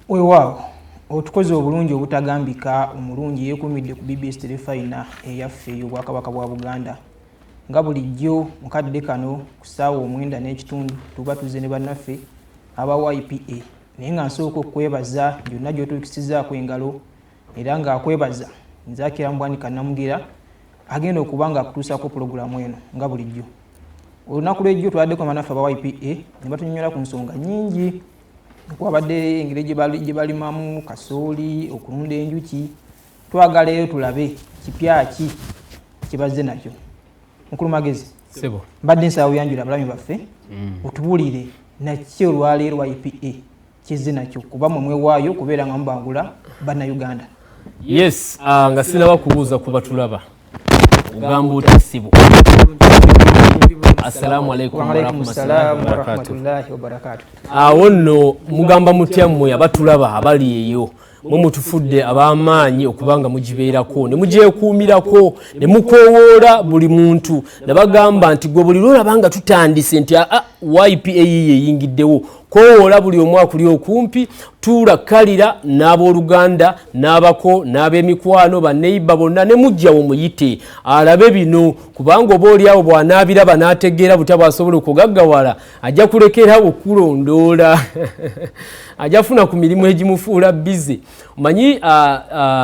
Weewaawo, otukoze obulungi obutagambika. Omulungi yeekuumidde ku BBS Terefayina eyaffe ey'Obwakabaka bwa Buganda. Nga bulijjo mukadde kano ku ssaawa 9:30 tuba tuzze ne bannaffe aba YPA, naye nga nsooka okwebaza gyonna gy'otuukisizaako engalo, era ng'akwebaza Nzaakira Mbwanika Namugira agenda okuba nga akutuusaako pulogulaamu eno. Nga bulijjo olunaku lw'ejjo twaddeko bannaffe aba YPA ne batunyonnyola ku nsonga nnyingi, okwabadde engeri gye balimamu kasooli, okulunda enjuki. Twagala eyo tulabe kipya ki kibazze nakyo. Mukulu Magezi, Sebo. mbadde nsaba buyanjula abalabi baffe, otubuulire naki olwaleero YPA kizze nakyo, kuba mwe mwewaayo okubeera nga mubangula Bannayuganda. Yes, nga sinaba kubuuza kuba tulaba, ogamba otya sibo? Assalamu alaikum. Waalaikum salaamu warahmatullahi wabarakatu. Awo nno mugamba mutya mmwe abatulaba abali eyo? Mwe mutufudde ab'amaanyi okuba nga mugibeerako ne mugyekuumirako ne mukoowoola buli muntu. Nabagamba nti gwe buli lwolaba nga tutandise nti aa YPA yeyingiddewo, koowoola buli omu akuli okumpi, tuula kalira n'abooluganda n'abako n'ab'emikwano, banneiba bonna, ne mujjawo muyite alabe bino, kubanga oba oliawo bw'anaabiraba n'ategeera butya bw'asobola okugaggawala, ajja kulekerawo okulondoola, ajja funa ku mirimu egimufuula busy. Omanyi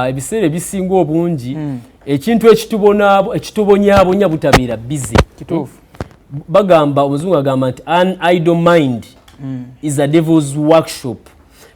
ebiseera ebisinga obungi ekintu ekitubonyaabonya butabeera busy. Kituufu. Bagamba, omuzungu agamba nti "An idle mind is a devil's workshop."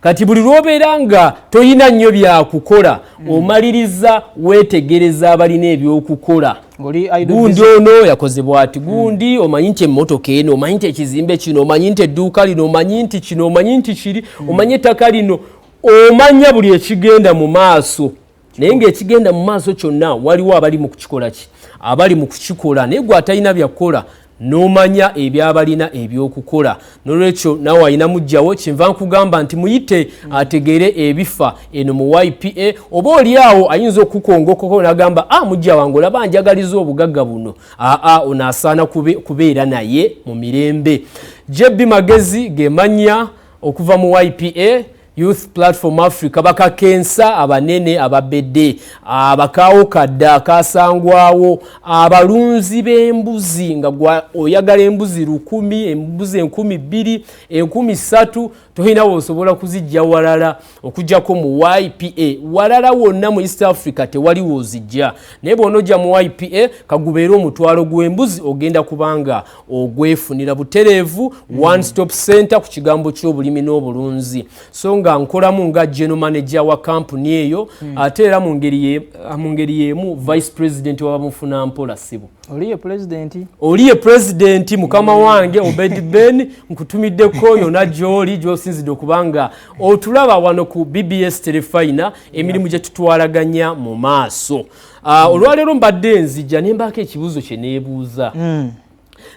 Kati buli lwobeera nga toyina nnyo byakukola, omaliriza weetegereza abalina ebyokukola. Ng'oli idle. Gundi busy. Ono yakoze bwati, gundi omanyi nti emmotoka eno, omanyi nti ekizimbe kino, omanyi nti edduuka lino, omanyi nti kino, omanyi nti kiri, omanyi ettaka lino, omanya buli ekigenda mu maaso. Naye ng'ekigenda mu maaso kyonna waliwo abali mu kukikola ki, abali mu kukikola, naye gwe atalina byakukola n'omanya ebyabalina ebyokukola. Nolwekyo nawe alina mujjawo, kyenva nkugamba nti muyite ategeere ebifa eno mu YPA. Oba oli awo ayinza okukongokoko nagamba, "A mujja wange, olaba njagaliza obugagga buno, aa ono asaana kubeera naye mu mirembe." JB Magezi gemanya okuva mu YPA, Youth Platform Africa, bakakensa abanene, ababedde abakaawo kadda akasangwawo, abalunzi b'embuzi. Nga gwa oyagala embuzi 1000, embuzi 2000, 3000, tolina wosobola kuzijja walala okujjako mu YPA. Walala wonna mu East Africa tewali wozijja, naye bw'onojja mu YPA, kagubeere omutwalo gw'embuzi, ogenda kubanga ogwefunira butereevu. One stop center ku kigambo ky'obulimi n'obulunzi. So nga nkolamu nga general manager wa kampuni eyo, ate era mu ngeri y'emu vice president wabamufuna mpola, sibo? Oli ye pulezidenti. Oli ye pulezidenti, mukama wange Obed Ben, nkutumiddeko yonna gy'oli, gy'osinzidde okubanga otulaba wano ku BBS Terefayina, emirimu gye tutwalaganya mu maaso. Olwaleero mbadde nzija ne mbaako ekibuuzo kye neebuuza,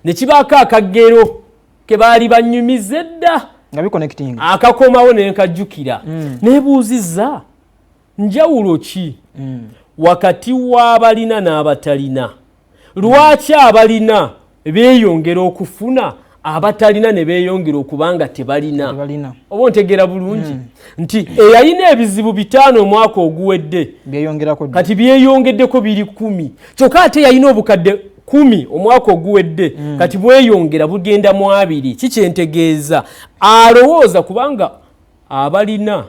ne kibaako akagero ke baali banyumiza edda nga biconnecting. Akakomawo ne nkajjukira. Neebuuzizza njawulo ki wakati w'abalina n'abatalina? Lwaki abalina beeyongera okufuna, abatalina ne beeyongera okuba nga tebalina? Tebalina. Oba ontegeera bulungi nti eyalina ebizibu 5 omwaka oguwedde, byeyongerako dda. Kati byeyongeddeko biri 10. Kyokka ate yalina obukadde 10 omwaka oguwedde, kati bweyongera bugenda mu 20. Kikyentegeeza alowooza kubanga abalina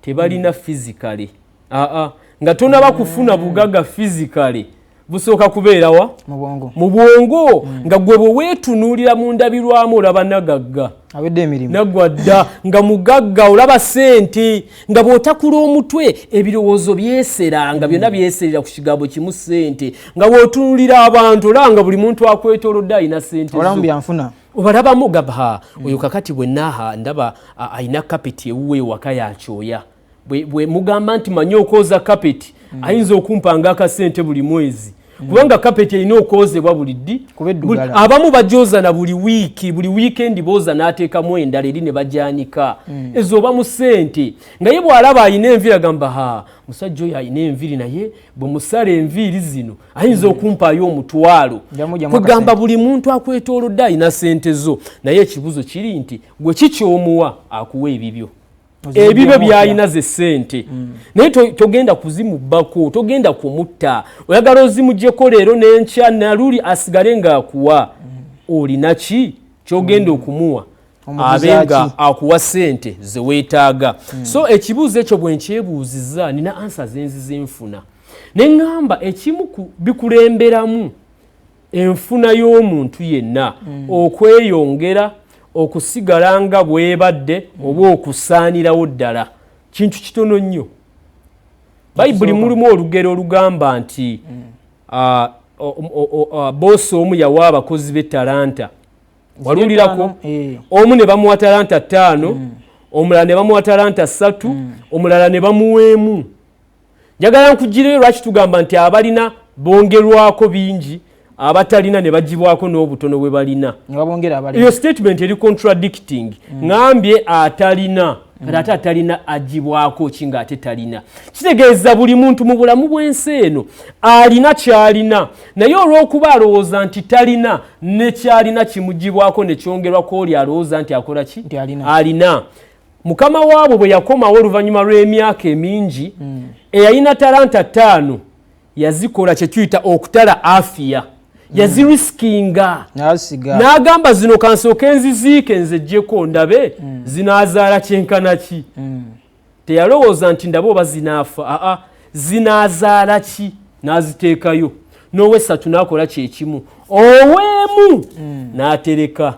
tebalina physically. Aa, nga tonaba kufuna bugaga physically, busooka kubeerawa? Mu bwongo. Mu bwongo. Nga gwe bwe weetunuulira mu ndabirwamu, olaba nagagga awedde emirimu. Naggwa dda nga mugagga, olaba sente, nga bw'otakula omutwe ebirowoozo byesera, nga byonna byeserera ku kigambo kimu, sente. Nga bw'otunulira abantu, olaba nga buli muntu akwetoolodde alina sente olamu zo. Byanfuna. Obalabamu gamba, "Ha, oyo kakati bwe naaha ndaba alina kapeti ewuwe ewaka yakyoya." Bwe mugamba nti manyi okwoza kapeti, ayinza okumpanga akasente buli mwezi, kubanga kapeti erina okwozebwa buli ddi? Kuba eddugala. Abamu bajoza na buli wiiki, buli wiikendi booza n'ateekamu endala eri ne bajanika ezo, oba mu ssente. Nga ye bw'alaba alina enviiri agamba, "Ha, musajja oyo alina enviiri, naye bwe musala enviiri zino ayinza okumpaayo omutwalo." Jamujjamu Kugamba akasente. buli muntu akwetoolodde alina sente zo, naye ekibuzo kiri nti gwe kikyomuwa akuwa ebibyo? Ebibe byalina ze ssente, naye togenda kuzimubbako, togenda kumutta. Oyagala ozimuggyeko leero n'enkya naluli asigale ng'akuwa. Olina ki kyogenda okumuwa abe nga akuwa ssente ze weetaaga? So ekibuuzo ekyo bwe nkyebuuziza, nina answer zenzize nfuna ne ŋŋamba ekimu ku bikulemberamu enfuna y'omuntu yenna okweyongera, okusigala nga bwebadde oba okusaanirawo ddala, kintu kitono nnyo. Bayibuli mulimu olugero olugamba nti boosi omu yawa abakozi be talanta. Waluwulirako? Omu ne bamuwa talanta 5, omulala ne bamuwa talanta 3, omulala ne bamuweemu. Njagala nkugireyo lwaki tugamba nti abalina bongerwako bingi, abatalina ne bagibwako n'obutono bwe balina. Eyo statement eri contradicting. Ŋambye atalina, kati ate atalina agibwako ki nga ate talina? Kitegeeza buli muntu mu bulamu bw'ensi eno alina kyalina, naye olw'okuba alowooza nti talina, ne kyalina kimugibwako ne kyongerwako oli alowooza nti akola ki, alina. Mukama waabwe bwe yakomawo oluvannyuma lw'emyaka emingi, eyalina talanta 5 yazikola kyetuyita okutala afiya, yazirisikinga n'agamba, "Zino kansooke nziziike, nzejjeko ndabe zinaazaala kyenkana ki." Teyalowooza nti ndabe oba zinaafa, aa, zinaazaala ki, n'aziteekayo. N'owesatu n'akola kyekimu, oweemu n'atereka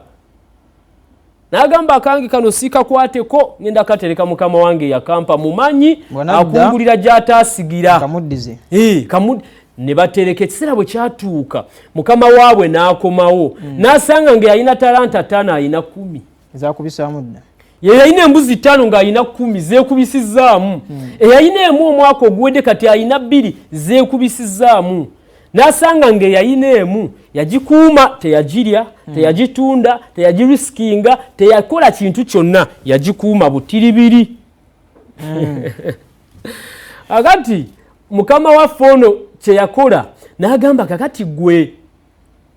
n'agamba, "Akange kano siikakwateko, ngenda katereka, mukama wange yakampa mumanyi akungulira gy'ataasigira." Ne batereka. Ekiseera bwe kyatuuka, mukama waabwe n'akomawo, n'asanga nga yalina talanta 5 alina 10. Zakubisaamu dda. Ye yalina embuzi 5 ng'alina 10, zeekubisizaamu. Eyalina emu omwaka oguwedde kati alina 2, zeekubisizaamu. N'asanga ng'eyalina emu yagikuuma, teyagirya, teyagitunda, teyagirisikinga, teyakola kintu kyonna, yagikuuma butiribiri. Akati mukama waffe ono kyeyakola n'agamba, "Kakati gwe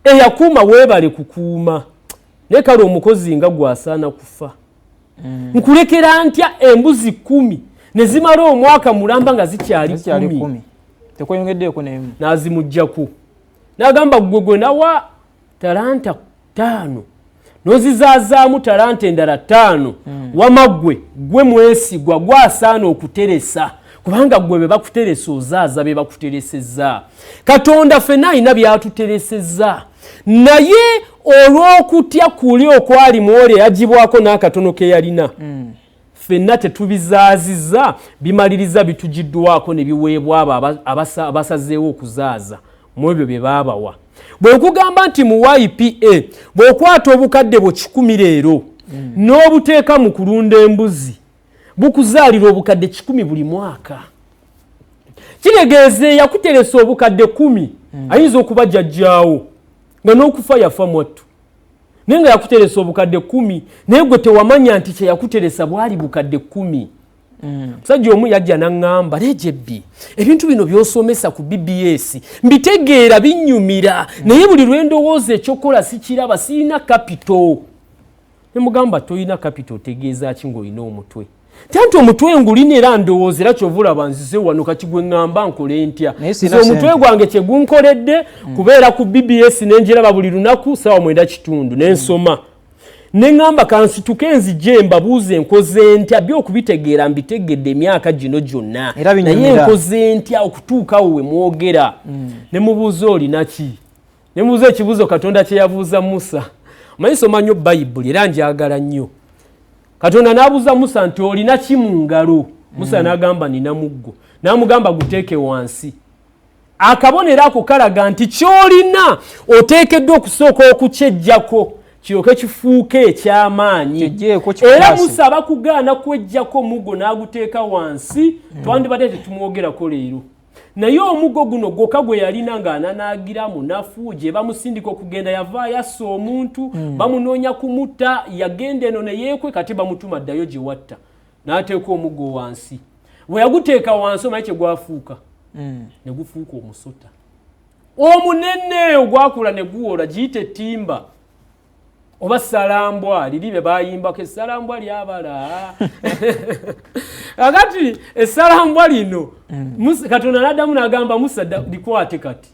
eyakuuma, weebale kukuuma, naye kale omukozi nga gwasaana kufa. Nkulekera ntya embuzi 10 ne zimala omwaka mulamba nga zikyali 10?" Tekweyongeddeeko nemu. N'azimugjaku n'agamba, "Gwe gwe nawa talanta 5 n'ozizaazaamu talanta endala 5, wama ggwe gwe mwesigwa, gwasaana okuteresa, kubanga ggwe be bakuteresa ozaaza be bakuteresezza." Katonda ffenna alina byatuteresezza, naye olw'okutya kuli okwali mu oli eyagibwako n'akatono ke yalina, ffenna tetubizaazizza, bimaliriza bitugiddwako ne biweebwa abo abasazeewo okuzaaza mu ebyo bye baabawa. Bwe nkugamba nti mu YPA bw'okwata obukadde bwo 100 leero n'obuteeka mu kulunda embuzi, bukuzaalira obukadde 100 buli mwaka. Kitegeeza eyakuteresa obukadde 10 ayinza okuba jjajjaawo nga n'okufa yafa mwattu, naye nga yakuteresa obukadde 10, naye gwe tewamanya nti kyeyakuteresa bwali bukadde 10. Musajja omu yajja naŋŋamba, "Rejebbi, ebintu bino by'osomesa ku BBS mbitegeera, binnyumira, naye buli lwe ndowooza ekyokukola sikiraba, sirina capital." Ne mugamba, "Tolina capital otegeeza ki ng'olina omutwe?" Tanti, "Omutwe ngulina era ndowooza, era kyova olaba nzize wano. Kati gwe ŋŋamba nkole ntya?" Nze omutwe gwange kyegunkoledde kubeera ku BBS nenjiraba buli lunaku sawa 9:15 nensoma, neŋŋamba kansituke nzije mbabuuze nkoze ntya. Byokubitegeera mbitegedde emyaka gino gyonna, naye nkoze ntya okutuukawo we mwogera?" Ne mubuuza, "Olina ki?" Ne mubuuza ekibuuzo Katonda kye yabuuza Musa. Omanyi soma nnyo Bayibuli era njagala nnyo. Katonda n'abuuza Musa nti, "Olina ki mu ngalo?" Musa n'agamba, "Nina muggo." N'amugamba, "Guteeke wansi." Akabonero ako kalaga nti ky'olina oteekeddwa okusooka okukyejjako kiryoke kifuuke ekyamaanyi. Era Musa abakugaana kwejjako muggo n'aguteeka wansi, twandibadde tetumwogerako leero. Naye omuggo guno gwokka gwe yalina ng'ananaagira munafu, gye bamusindika okugenda yavaayo assa omuntu, bamunoonya kumutta, yagenda eno ne yeekwe, kati bamutuma ddayo gye watta, n'ateeka omuggo wansi. Bwe yaguteeka wansi, omanyi kye gwafuuka? Ne gufuuka omusota omunene ogwakula ne guwola, giyita ettimba. Oba ssalambwa liri bye bayimbako, essalambwa lyabala. Kakati essalambwa lino, Katonda n'addamu n'agamba Musa, likwate. Kati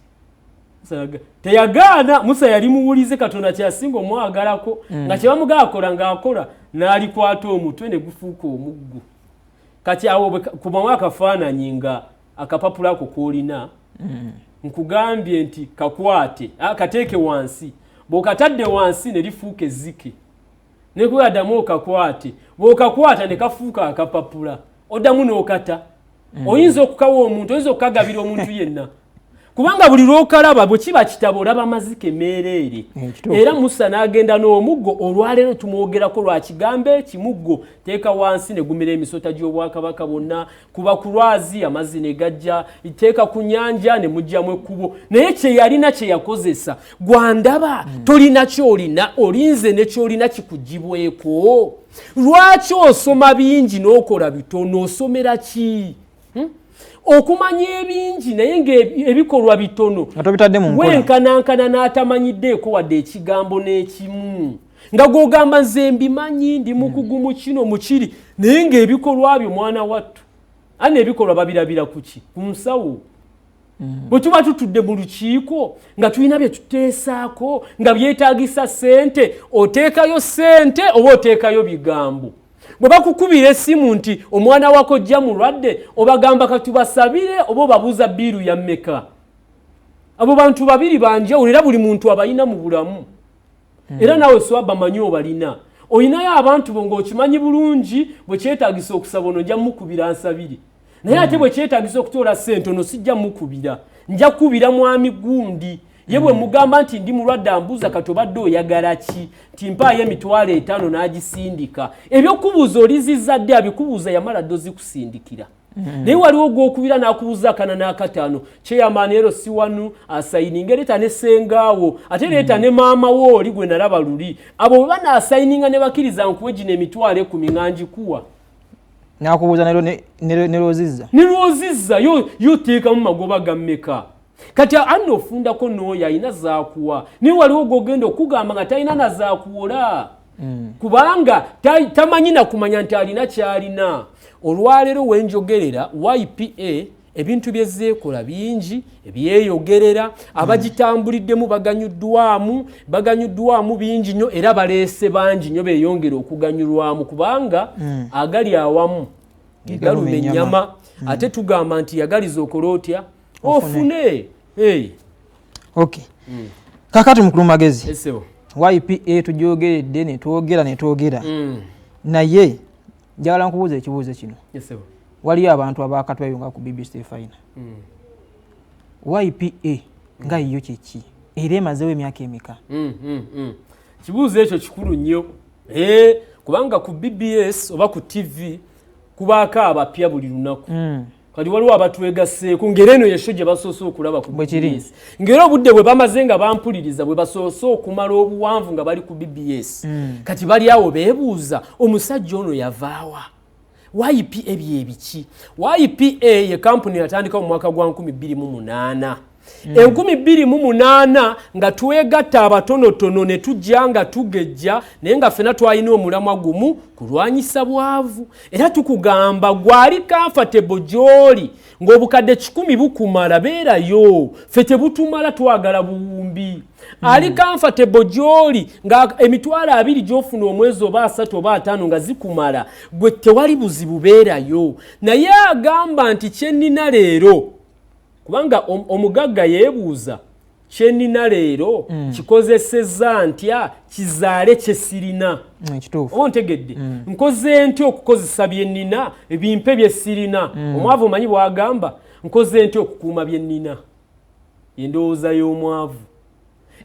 teyagaana. Musa yali muwulize. Katonda kyeyasinga omwagalako, nga kyebamugaakola ng'akola, n'alikwata omutwe ne gufuuka omuggo. Kati awo kubamu akafaananyi nga akapapula ako k'olina, nkugambye nti kakwate, kateeke wansi. Bw'okatadde wansi ne lifuuka ezzike, nekuyaddamu okakwate. Bw'okakwata ne kafuuka akapapula, oddamu n'okata. Oyinza okukawa omuntu, oyinza okukagabira omuntu yenna, kubanga buli lwokalaba, bwe kiba kitabo, olaba mazike meereere. Era Musa n'agenda n'omuggo. Olwaleero tumwogerako lwa kigambo ekimuggo teeka wansi ne gumira emisota gy'obwakabaka bwonna, kuba ku lwazi amazzi ne gajja, teeka ku nnyanja ne mugjamu ekkubo. Naye kye yalina kye yakozesa. Gwandaba, tolina kyolina, olinze ne kyolina kikugibweko. Lwaki osoma bingi n'okola bitono? Osomera ki? Okumanya ebingi naye ngaebikolwa bitono, wenkanankana n'atamanyiddeeko wadde ekigambo n'ekimu, nga gwogamba nze mbimanyi, ndi mukugu mu kino mukiri, naye ng'ebikolwa byo, mwana wattu, ana ebikolwa babirabira kuki? Ku nsawo. Bwe tuba tutudde mu lukiiko nga tulina bye tuteesaako nga byetaagisa ssente, oteekayo ssente oba oteekayo bigambo? Bwe bakukubira essimu nti omwana wako ojja mulwadde, obagamba katubasabire oba obabuuza bill ya mmeka? Abo bantu babiri banjawulo, era buli muntu abalina mu bulamu. Era naawe swaba manyi obalina, olinayo abantu bo ng'okimanyi bulungi, bwe kyetaagisa okusaba ono nja mukubira nsabire, naye ate bwe kyetaagisa okutoola ssente ono sijja mukubira, nja kukubira mwami gundi. Ye bwe mugamba nti ndi mulwadde, ambuuza kati obadde oyagala ki, nti mpaayo 50,000, n'agisindika. Ebyokubuuza olizizza dde, abikubuuza yamala dde ozikusindikira. Naye waliwo gwokubira n'akubuuza akana n'akataano, chairman ero si wanu asayininga, leeta ne sengaawo, ate leeta ne maama wo oli gwe nalaba luli. Abo bwe banaasayininga ne bakkiriza, nkuwe gino 100,000 nga njikuwa. Nakubuuza ne lwozizza. Ne lwozizza yo oteekamu magoba ga mmeka? Kati anna ofundako n'oyo alina zaakuwa, naye waliwo gwogenda okugamba nga talina na zaakuwola, kubanga tamanyi na kumanya nti alina kyalina. Olwaleero wenjogerera, YPA ebintu byezeekola bingi ebyeyogerera. Abagitambuliddemu baganyuddwamu, baganyuddwamu bingi nnyo, era baleese bangi nnyo beeyongera okuganyulwamu, kubanga agali awamu gegaluma ennyama. Ate tugamba nti yagaliza okola otya? Ofune. Hey. Okay. Kakati mukulu Magezi, YPA tugyogeredde netwogera netwogera, naye njagala nkubuuza ekibuuzo kino. Waliyo abantu abakatweyunga ku BBC Terefayina. YPA nga yiyo kyeki, era emazewo emyaka emeka? Kibuuzo ekyo kikulu nnyo, kubanga ku BBS oba ku TV kubaako abapya buli lunaku. Kati waliwo abatwegasseeko ng'era eno ye show gye basoose okulaba ku BBS, ng'era obudde bwe bamaze nga bampuliriza bwe basoose okumala obuwanvu nga bali ku BBS. Kati bali awo beebuuza, omusajja ono yavaawa? YPA byebiki? YPA ye kampuni yatandika mu mwaka gwa 2008. 2008 nga twegatta abatonotono ne tujja nga tugejja, naye nga ffena twalina omulamwa gumu, kulwanyisa bwavu. Era tukugamba, gwali comfortable gy'oli ng'obukadde 100 bukumala, beerayo. Ffe tebutumala, twagala buwumbi. Ali comfortable gy'oli nga 20,000 gy'ofuna omwezi oba 30 oba 50 nga zikumala, gwe tewali buzibu, beerayo. Naye agamba nti kyennina leero, kubanga omugagga yeebuuza kyenina leero kikozesezza ntya kizaale kyesirina? Oba ontegedde? Nkoze ntya okukozesa byenina bimpe byesirina? Omwavu omanyi bwagamba, nkoze ntya okukuuma byenina? Endowooza y'omwavu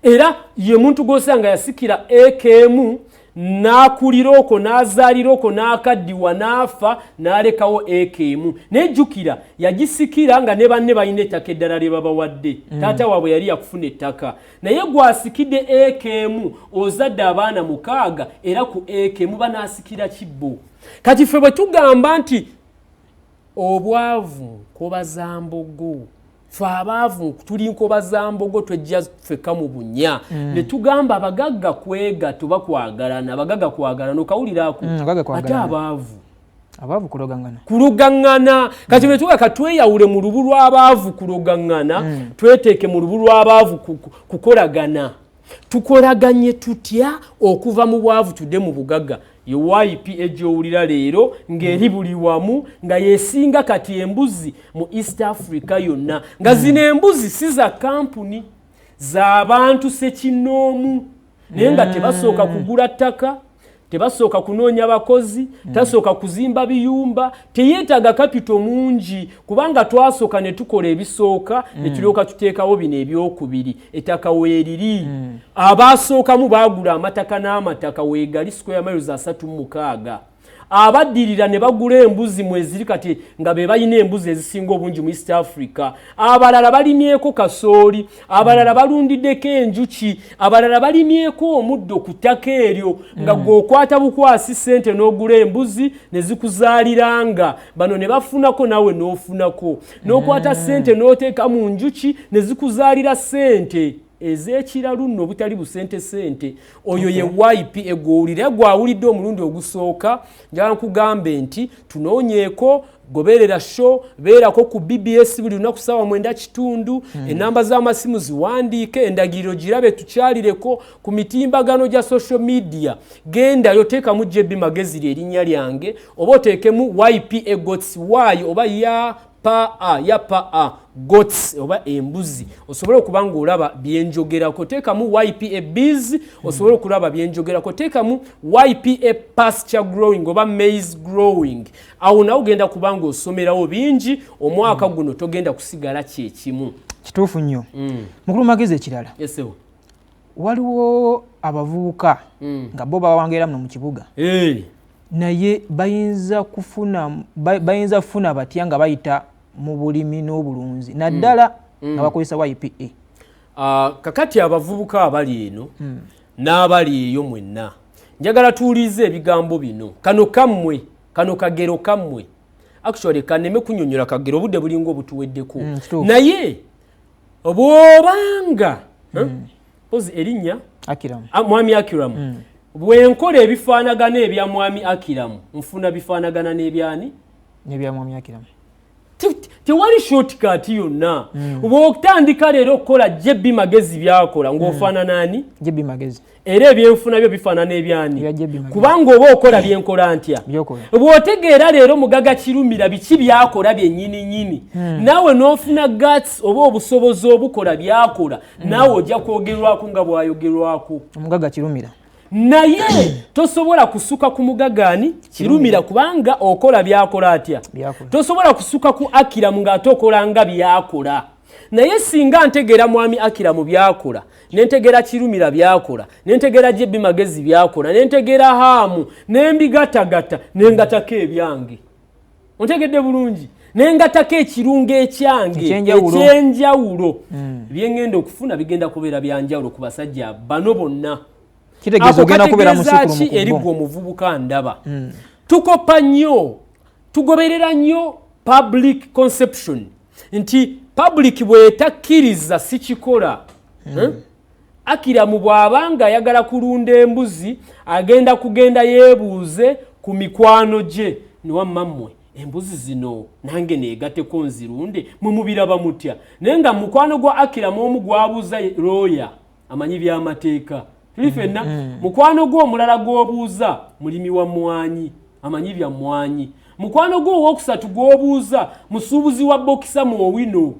era ye muntu gwosanga yasikira eka emu, n'akulira okwo, n'azaalira okwo, n'akaddiwa, n'afa, n'alekawo eka emu. Naye jjukira yagisikira nga ne banne balina ettaka eddala lye babawadde. Taata waabwe yali yakufuna ettaka, naye gwasikidde eka emu, ozadde abaana mukaaga, era ku eka emu banaasikira kibbo. Kati ffe bwe tugamba nti obwavu nkoba za mbogo, Fe abaavu tuli nkoba za mbogo, twejja ffekka mu bunnya. Ne tugamba abagagga kwegatta oba kwagalana, abagagga kwagalana, okawuliraako? Abagagga Ate kwagalana. abaavu? Abaavu kulogaŋŋana. Kulogaŋŋana. Kati bwe tuga katweyawule mu lubu lw'abaavu kulogaŋŋana, tweteeke mu lubu lw'abaavu kukolagana. Tukolaganye tutya okuva mu bwavu tudde mu bugagga? Ye YPA gy'owulira leero ng'eri buli wamu, nga yesinga kati embuzi mu East Africa yonna, nga zino embuzi si za kampuni, z'abantu sekinnoomu, naye nga tebasooka kugula ttaka, tebasooka kunoonya bakozi, tasooka kuzimba biyumba, teyeetaaga capital mungi, kubanga twasooka ne tukola ebisooka ne tulyoka tuteekawo bino ebyokubiri. Ettaka weeriri, abaasookamu baagula amataka n'amataka weegali square miles 36, abaddirira ne bagula embuzi mweziri kati nga be balina embuzi ezisinga obungi mu East Africa. Abalala balimyeko kasooli, abalala balundiddeko enjuki, abalala balimyeko omuddo ku ttaka eryo, nga gweokwata bukwasi ssente n'ogula embuzi ne zikuzaaliranga, bano ne bafunako, naawe n'ofunako, n'okwata ssente n'oteeka mu njuki ne zikuzaalira ssente ez'ekiralu nno, obutali busente sente. Oyo ye YPA gwowulira. Gwawulidde omulundi ogusooka, njagala nkugambe nti tunoonyeeko, goberera show, beerako ku BBS buli lunaku saawa 9:15. Enamba z'amasimu ziwandiike, endagiriro girabe, tukyalireko ku mitimbagano gya social media. Gendayo, teekamu JB Magezi, lye erinnya lyange, oba oteekemu YPA Goats, Y oba ya pa a ya pa a goats oba embuzi, osobole okuba ng'olaba byenjogerako. Teekamu YPA bees, osobole okulaba byenjogerako. Teekamu YPA pasture growing oba maize growing, awo nawe ogenda kuba ng'osomerawo bingi. Omwaka guno togenda kusigala kyekimu. Kituufu nnyo. Mukulu Magezi, ekirala, Esewo. waliwo abavubuka nga bo bawangeera muno mu kibuga, naye bayinza kufuna batya nga bayita mu bulimi n'obulunzi, naddala nga bakozesa YPA? Ah, kakati abavubuka abali eno n'abali eyo mwenna, njagala tuwulirize ebigambo bino. Kano kammwe, kano kagero kammwe. Actually kaneme kunyonyola kagero, obudde bulinga obutuweddeko. Kituufu. Naye bw'obanga, pozi erinnya? Akiramu. Ah, Mwami Akiramu, bwenkola ebifaanagana ebya Mwami Akiramu, nfuna bifaanagana n'ebyani? N'ebyamwami Akiramu. Tewali shortcut yonna. Bw'otandika leero okukola JB Magezi byakola, ng'ofaanana ani? JB Magezi. Era ebyenfuna byo bifaanana ebyani? Ebya JB Magezi. Kubanga oba okola byenkola ntya? Byokola. Bw'otegeera leero Mugaga Kirumira biki byakola byennyini nyini, naawe n'ofuna guts oba obusobozi obukola byakola, naawe ojja kwogerwako nga bw'ayogerwako. Omugaga Kirumira. Naye tosobola kusuka ku mugagaani Kirumira, kubanga okola byakola atya? Byakola. Tosobola kusuka ku Akiramu ng'ate okola nga byakola. Naye singa ntegeera Mwami Akiramu byakola, nentegeera Kirumira byakola, nentegeera JB Magezi byakola, nentegeera Haamu, nembigatagata, nengatako ebyange, ontegedde bulungi, nengatako ekirungo ekyange Ekyenjawulo. ekyenjawulo, byengenda okufuna bigenda kubeera byanjawulo ku basajja bano bonna. Kitegeeza Ako ogenda kubeera kategeeza musukulumu ki ku eri bo. gwe omuvubuka ndaba? Tukopa nnyo, tugoberera nnyo public conception, nti public bwetakkiriza sikikola. Eh? Akiramu bw'abanga ayagala kulunda embuzi, agenda kugenda yeebuuze ku mikwano gye, niwamma mmwe embuzi zino nange neegateko nzirunde, mwe mubiraba mutya? Naye nga mukwano gwa Akiramu omu gwabuuza looya amanyi byamateeka, tuli ffenna. Mukwano gwe omulala gw'obuuza mulimi wa mmwanyi, amanyi bya mmwanyi. Mukwano gwe owokusatu gw'obuuza musuubuzi wa bokisa mu Owino.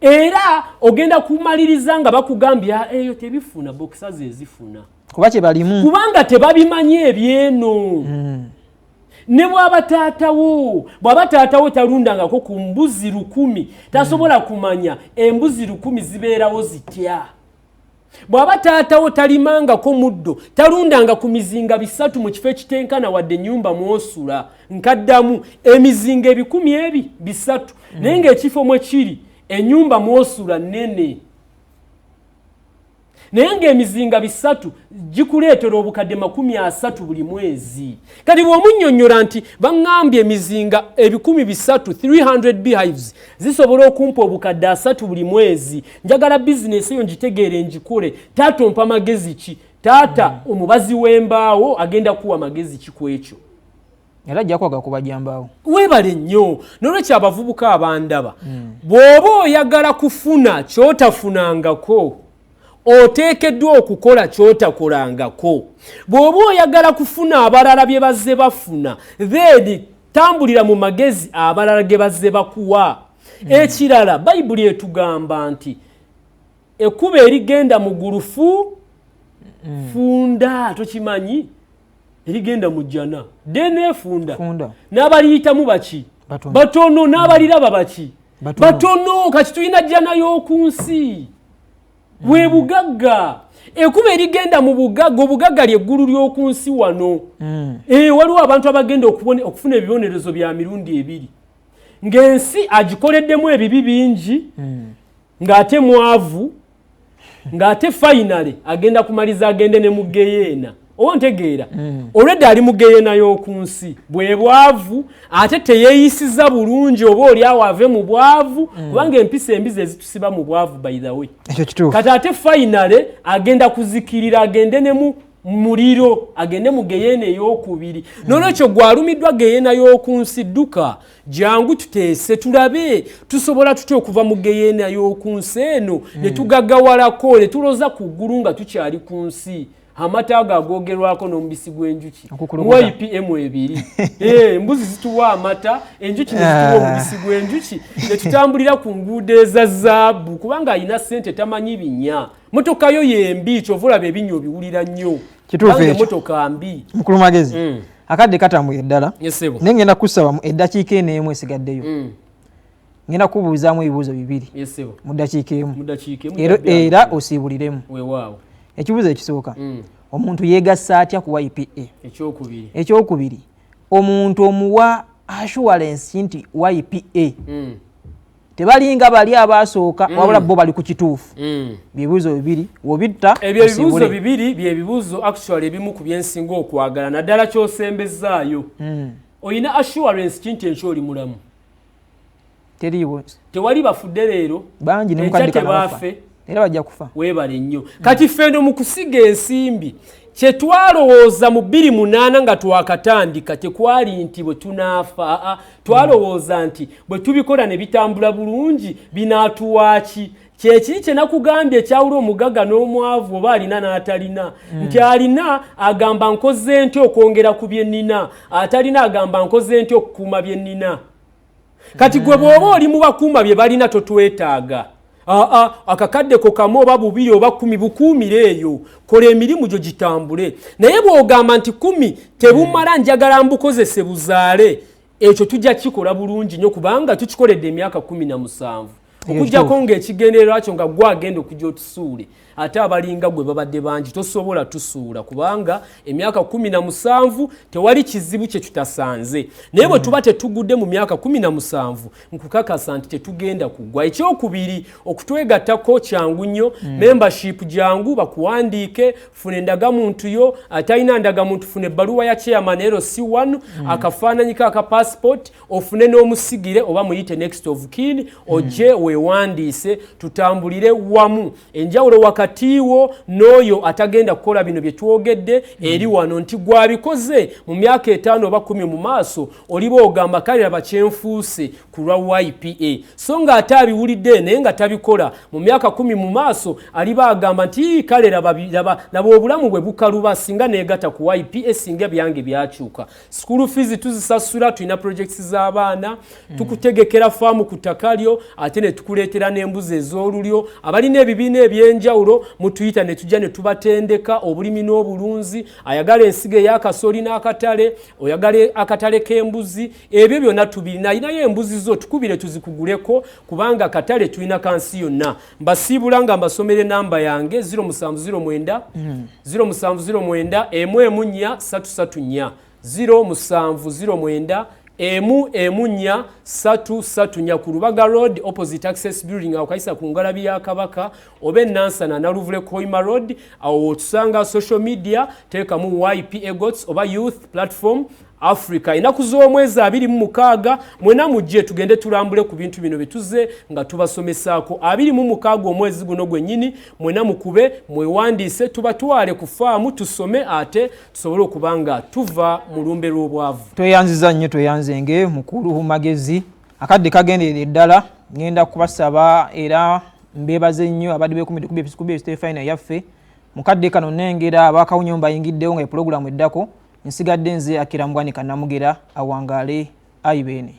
Era ogenda kumaliriza nga bakugambye, "Ah, eyo tebifuna, bokisa ze zifuna." Kuba kye balimu. Kubanga tebabimanyi ebyeno. Ne bw'aba taatawo, bw'aba taatawo talundangako ku mbuzi 1000, tasobola kumanya embuzi 1000 zibeerawo zitya. Bw'aba taatawo talimangako muddo, talundanga ku mizinga 300 mu kifo ekitenkana wadde ennyumba mw'osula, nkaddamu emizinga ebikumi ebi bisatu, naye ng'ekifo mwe kiri ennyumba mw'osula nnene. Naye ng'emizinga 300 gikuleetera obukadde 30 buli mwezi. Kati bw'omunnyonnyola nti baŋŋambye emizinga 300, 300 beehives zisobola okumpa obukadde 30 buli mwezi, njagala bizinesi eyo ngitegeere ngikole, taata ompa magezi ki? Taata omubazi w'embaawo agenda kuwa magezi ki ku ekyo? Era ajja kwaga kubajja mbaawo. Weebale nnyo. Nolwekyo abavubuka abandaba, bw'oba oyagala kufuna ky'otafunangako, oteekeddwa okukola ky'otakolangako. Bw'oba oyagala kufuna abalala bye bazze bafuna, then tambulira mu magezi abalala ge bazze bakuwa. Ekirala, Bayibuli etugamba nti ekkubo erigenda mu ggulu funda, tokimanyi? Erigenda mu jjana ddene funda, n'abaliyitamu baki? Batono. N'abaliraba baki? Batono. Kati tulina jjana y'oku nsi, bwe bugagga. Ekkubo erigenda mu bugagga, obugagga lyeggulu ly'oku nsi wano. Waliwo abantu abagenda okufuna ebibonerezo bya mirundi ebiri, ng'ensi agikoleddemu ebibi bingi, ng'ate mwavu, ng'ate finally agenda kumaliza agende ne mu geyeena. Oba ntegeera? Olwedde ali mu geyeena y'oku nsi, bwe bwavu, ate teyeeyisiza bulungi, oba oli awo ave mu bwavu, kubanga empisa embi ze zitusiba mu bwavu, by the way. Kati ate finally agenda kuzikirira, agende ne mu muliro, agende mu geyeena ey'okubiri. Nolwekyo gwalumiddwa geyeena y'oku nsi, dduka jangu tuteese, tulabe tusobola tutya okuva mu geyeena y'oku nsi eno ne tugaggawalako, ne tuloza ku ggulu nga tukyali ku nsi. Amata ago agoogerwako n'omubisi gw'enjuki mu YPM ebiri, embuzi zituwa amata, enjuki ne zituwa omubisi gw'enjuki, ne tutambulira ku nguudo eza zaabu, kubanga alina ssente tamanyi binnya. Motoka yo yembi, kyova olaba ebinnya obiwulira nnyo. Kituufu ekyo. Emotoka mbi. Mukulu Magezi, akadde katambuye ddala, naye ngenda kusaba mu eddakiika eno emu esigaddeyo, ngenda kubuuzaamu ebibuuzo bibiri mu ddakiika emu, era osiibuliremu. Ekibuuzo ekisooka, omuntu yeegassa atya ku YPA? Ekyokubiri, omuntu omuwa assurance nti YPA tebalinga bali abasooka, wabula bo bali ku kituufu? Byebibuuzo bibiri, wobitta. Ebyo ebibuuzo bibiri byebibuuzo actually ebimu ku byensinga okwagala, naddala kyosembezaayo. Oyina assurance ki nti enkya oli mulamu? Teriiwo. Tewali bafudde leero? Bangi. Enkya tebaafe? Era bajja kufa. Weebale nnyo. Kati ffeno mu kusiga ensimbi, kyetwalowooza mu 2008 nga twakatandika, tekwali nti bwe tunaafa. Aa, twalowooza nti bwe tubikola ne bitambula bulungi binaatuwaaki. Kyekiri kye nakugambye ekyawula omugagga n'omwavu, oba alina n'atalina, nti alina agamba nkoze ntya okwongera ku bye nnina, atalina agamba nkoze ntya okukuuma bye nnina. Kati gwe bw'oba oli mu bakuuma bye balina, totwetaaga. Aa, akakadde ko kamu oba bubiri oba 10 bukuumire eyo, kola emirimu gyo gitambule. Naye bw'ogamba nti 10 tebumala, njagala mbukozese buzaale, ekyo tujja kikola bulungi nnyo, kubanga tukikoledde emyaka 17. Okugjako ng'ekigendererwa kyo nga gwe agenda okujja otusuule, ate abalinga gwe babadde bangi, tosobola tusuula, kubanga emyaka 17 tewali kizibu kye tutasanze. Naye bwe tuba tetugudde mu myaka 17, nkukakasa nti tetugenda kugwa. Ekyokubiri, okutwegattako kyangu nnyo. Membership jangu bakuwandiike, funa endagamuntu yo. Atalina ndagamuntu, funa ebbaluwa ya chairman LC1, akafaananyi ka aka passport, ofune n'omusigire oba muyite next of kin, ojje weewandiise, tutambulire wamu. Enjawulo wakati wo n'oyo atagenda kukola bino bye twogedde eri wano nti gwabikoze mu myaka 5 oba 10 mu maaso, oliba ogamba kale laba kyenfuuse ku lwa YPA. So ng'ate abiwulidde naye nga tabikola, mu myaka 10 mu maaso aliba agamba nti kale laba obulamu bwe bukaluba, singa neegata ku YPA singa byange byakyuka. School fees tuzisasula, tulina projects z'abaana, tukutegekera faamu ku ttaka lyo, ate ne tukuleetera n'embuzi ez'olulyo. Abalina ebibiina ebyenjawulo mutuyita ne tujja ne tubatendeka obulimi n'obulunzi. Ayagala ensigo ey'akasooli n'akatale, oyagala akatale k'embuzi, ebyo byonna tubirina. Alinayo embuzi zo, tukubire tuzikuguleko, kubanga akatale tulina kansi yonna. Mbasiibula nga mbasomera enamba yange 0709, 0709 114 334, 0709. 1 1 4 3 3 4 ku Lubaga Road opposite Access Building, awo kayisa ku ngalabi ya Kabaka, oba enansana Naluvule Koima Road, awo otusanga. Social media teekamu YP Egots oba Youth Platform Africa. Ennaku z'omwezi 26, mwena mujje tugende tulambule ku bintu bino byetuze nga tubasomesaako. 26 omwezi guno gwennyini, mwena mukube mwewandiise, tubatwale ku faamu tusome, ate tusobole okuba nga tuva mu lumbe lw'obwavu. Tweyanziza nnyo, tweyanzenge mukulu Magezi. Akadde kagenderera ddala, ngenda kubasaba era mbeebaze nnyo abadde bekumidde ku BBS Terefayina yaffe. Mukadde kano nengera abakawunyo mbayingiddewo nga epulogulaamu eddako. Nsigadde nze Akira Mbwanika Namugera. Awangaale ayi beene.